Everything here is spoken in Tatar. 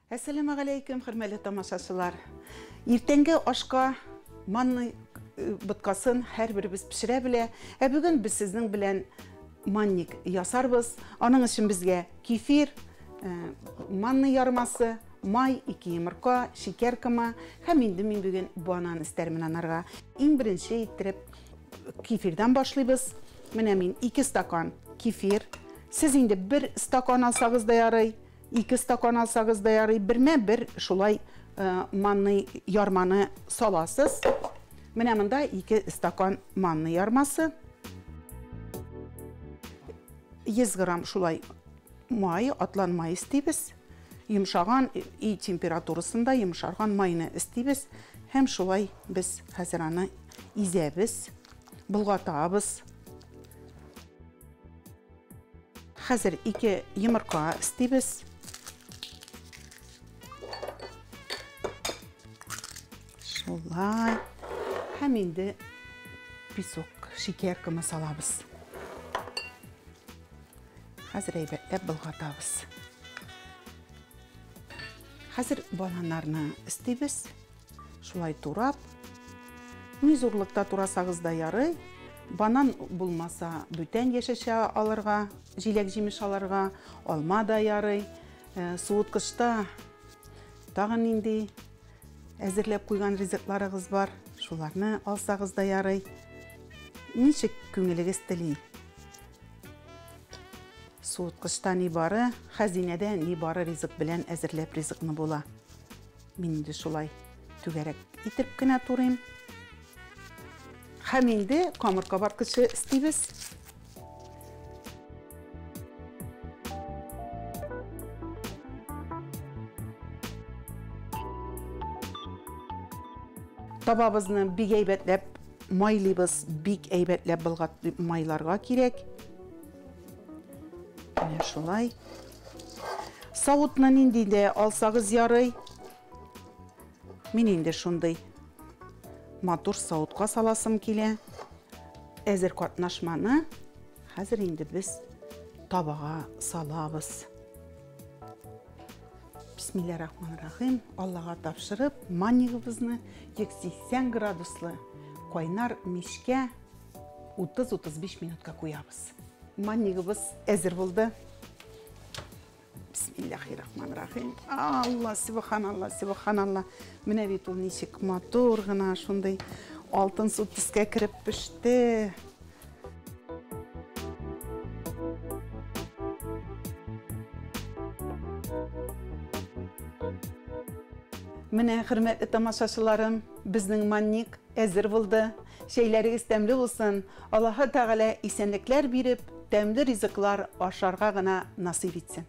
Әссәламә галәйкем, хөрмәтле тамашачылар. Иртәнге ашка манный боткасын һәрберебез пешерә белә. Ә бүген без сезнең белән манник ясарбыз. Аның өчен безгә кефир, манный ярмасы, май, 2 йомырка, шикәр комы һәм инде мин бүген банан өстәрмен анарга. Иң беренче иттереп кефирдан башлыйбыз. Менә мин 2 стакан кефир. Сез инде 1 стакан алсагыз да ярый, 2 стакан алсагыз да ярый. Бермә-бер шулай манный ярманы саласыз. Менә монда 2 стакан манный ярмасы. 100 грамм шулай май, атлан май өстибез. Йомшаган өй температурасында йомшарган майны өстибез һәм шулай без хәзер аны изәбез, болгатабыз. Хәзер 2 йомырка өстибез. Шулай. Һәм инде песок, шикәр комы салабыз. Хәзер әйбәтләп болгатабыз. Хәзер бананнарны өстибез. Шулай турап. Ни зурлыкта турасагыз да ярый. Банан булмаса, бүтән яшелчә алырга, җиләк-җимеш алырга, алма да ярый. Суыткычта тагын нинди әзерләп куйган ризыкларыгыз бар, шуларны алсагыз да ярый. Ничек күңелегез тели. Суыткычта ни бары, хәзинәдә ни бары ризык белән әзерләп ризыкны була. Мин инде шулай түгәрәк итеп кенә турыйм. Һәм инде камыр кабарткычы өстибез. Табабызны бик әйбәтләп майлыйбыз, бик әйбәтләп болгатып майларга кирәк. Менә шулай. Савытны нинди дә алсагыз ярый. Мин инде шундый матур савытка саласым килә. Әзер катнашманы хәзер инде без табага салабыз. Бисмиллахиррахманиррахим. Аллага тапшырып, маннигыбызны 180 градуслы кайнар мичкә 30-35 минутка куябыз. Маннигыбыз әзер булды. Бисмиллахиррахманиррахим. Алла, субханалла, субханалла. Менә бит ул ничек матур гына шундый алтын су төскә кереп пеште. Менә, хөрмәтле тамашачыларым, безнең манник әзер булды. Чәйләрегез тәмле булсын. Аллаһы Тәгалә исәнлекләр биреп, тәмле ризыклар ашарга гына насыйп итсен.